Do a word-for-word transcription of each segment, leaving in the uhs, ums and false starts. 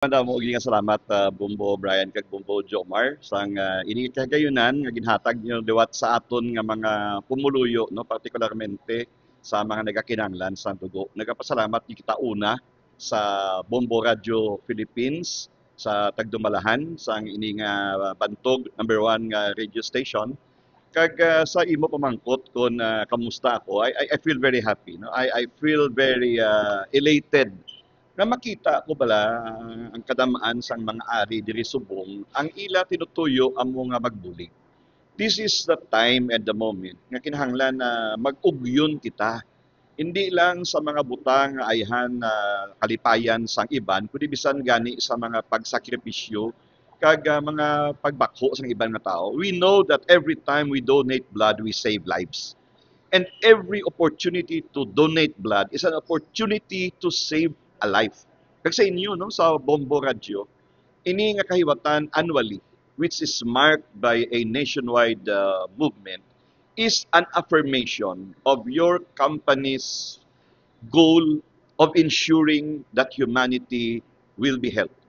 Madamo gyud nga salamat, ah, Bombo Brian kag Bombo Jomar, sang, ah, ini kahigayunan nga ginhatag niyo liwat sa aton nga mga pumuluyo, no, partikularmente sa mga nagakinahanglan sang dugo. Nagapasalamat gyud kita una sa Bombo Radio Philippines, sa tagdumalahan sang ini nga bantog, number one nga radio station. Kag, ah, sa imo pamangkot kon, ah, kamusta ako, I, I, I feel very happy, no? I, I feel very, ah, elated nga makita ko bala ang kadamaan sang mga ari diri subong ang ila tinutuyo amo nga magbulig. This is the time and the moment nga kinahanglan na mag-ugyon kita. Hindi lang sa mga butang nga ayhan na kalipayan sang iban, kundi bisan gani sa mga pagsakripisyo kag, ah, mga pagbakho sang iban nga tawo. We know that every time we donate blood, we save lives. And every opportunity to donate blood is an opportunity to save a life. Kag sa inyo, no, sa Bombo Radio, ini nga kahiwatan annually, which is marked by a nationwide, uh, movement, is an affirmation of your company's goal of ensuring that humanity will be helped.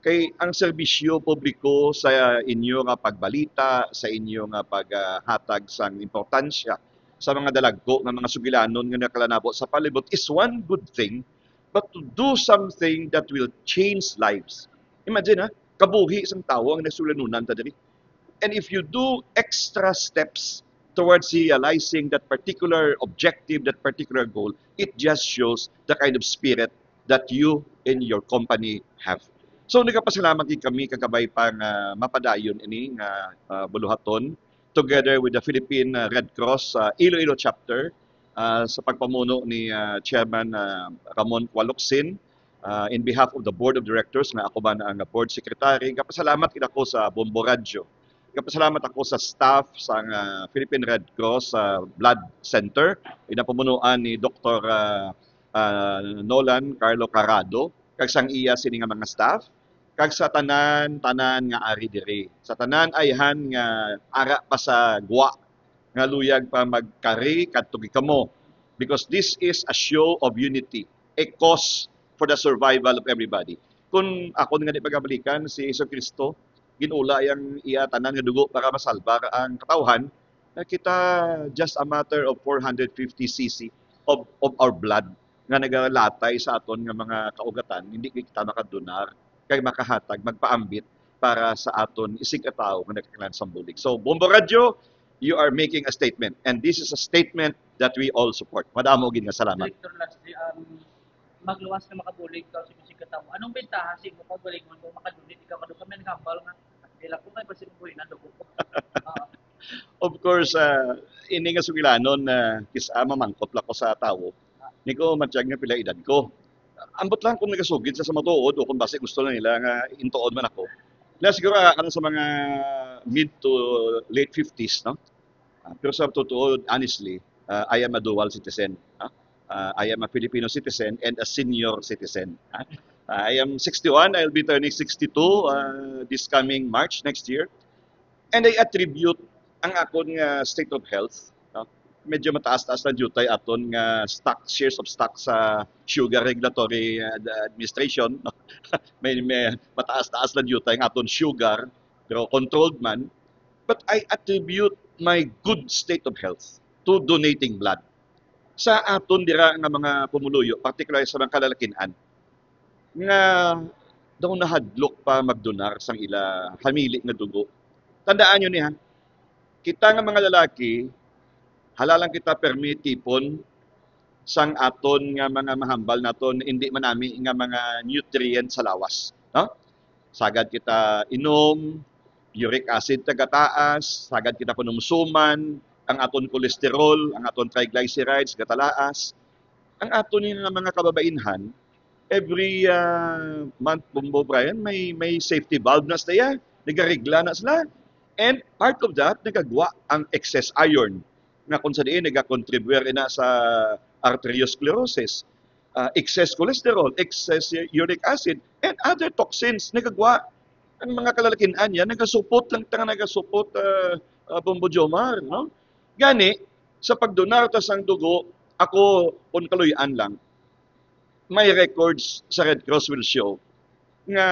Kay ang serbisyo publiko sa inyo nga pagbalita, sa inyo nga paghatag sang importansya sa mga dalagko nga mga sugilanon nga nakalanabo sa palibot is one good thing, but to do something that will change lives. Imagine, ha, kabuhi sang tawo ang nagsugilanon ta diri. And if you do extra steps towards realizing that particular objective, that particular goal, it just shows the kind of spirit that you and your company have. So, nagapasalamat gid kami kag kabay pa nga mapadayon ini nga, ah, buluhaton together with the Philippine, ah, Red Cross, ah, Iloilo Chapter, ah, sa pagpamuno ni, ah, Chairman, ah, Ramon Cualocsin, ah, in behalf of the Board of Directors, nga ako man ang Board Secretary, nagapasalamat gid ako sa Bombo Radyo. Nagapasalamat ako sa staff sa, ah, Philippine Red Cross, ah, Blood Center, ginapamunuan ni Doktor, ah, ah, Nolan Carlo Carado, kag sang iya sini nga mga staff, kag sa tanan, tanan nga ari diri, sa tanan ayhan nga ara pa sa gwa, nga luyag pa magkari kadto gid kamo, because this is a show of unity, a cause for the survival of everybody. Kung akon nga di pagabalikan si Jesu Cristo, ginula yang iya tanan nga dugo para masalbar ang katawhan, na kita just a matter of four hundred fifty C C of, of our blood nga nagalatay sa aton nga mga kaugatan, hindi kita makadonar kay makahatag, magpaambit para sa aton isigkatawo nga nagkakailangan sang bulig. So, Bombo Radyo, you are making a statement, and this is a statement that we all support. Madamo gid nga salamat. Director, lastly, um, magluwas nga makabulig ka sa isigkatawo. Anong bentaha sa imo pagbulig mo kung makadunit ikaw? Kado kami nagambal nga, "Dila ko kay basi mabuhi na dugo ko." Ah. Of course, ah, ini nga sugilanon na kis-a mamangkot lang ko sa tawo. Di ko matyag nga pila edad ko. Ambot lang kung nagasugid sa, sa matuod o kung basi gusto lang nila nga intuon man ako. Na siguro, ah, ano, sa mga mid to late fifties, no? Ah, pero sa totoo, honestly, ah, I am a dual citizen, ah. Ah, I am a Filipino citizen and a senior citizen, ah. Ah, I am sixty-one, I'll be turning sixty-two, ah, this coming March next year. And I attribute ang akon nga state of health, no? Medyo mataas-taas lang diutay aton nga stock, shares of stock sa Sugar Regulatory Ad-, Administration, no? May, may mataas-taas lang diutay ang aton sugar, pero controlled man. But I attribute my good state of health to donating blood. Sa aton dira nga mga pumuluyo, particularly sa mga kalalakin-an, nga daw nahadlok pa magdonar sang ila hamili nga dugo. Tandaan niyo ni, ha, kita nga mga lalaki, halalang kita permi tipon sang aton nga mga mahambal naton, hindi manami nga mga nutrient sa lawas, no? Sagad kita inom, uric acid nagataas, sagad kita panumsuman, ang aton cholesterol, ang aton triglycerides gatalaas. Ang aton nga mga kababainhan, every, ah, month, Bombo Brian, may, may safety valve na sila, nagaregla na sila. And part of that, nagagwa ang excess iron, nga kung sa diin nagakontribuyar ina sa arteriosclerosis, ah, excess cholesterol, excess uric acid, and other toxins. Nagagwa ang mga kalalakin-an yan, nagasupot lang ta nga nagasupot, ah, ah, Bombo Jomar, no? Gani, sa pagdonar ta sang dugo, ako, kung kaluy-an lang, my records sa Red Cross will show nga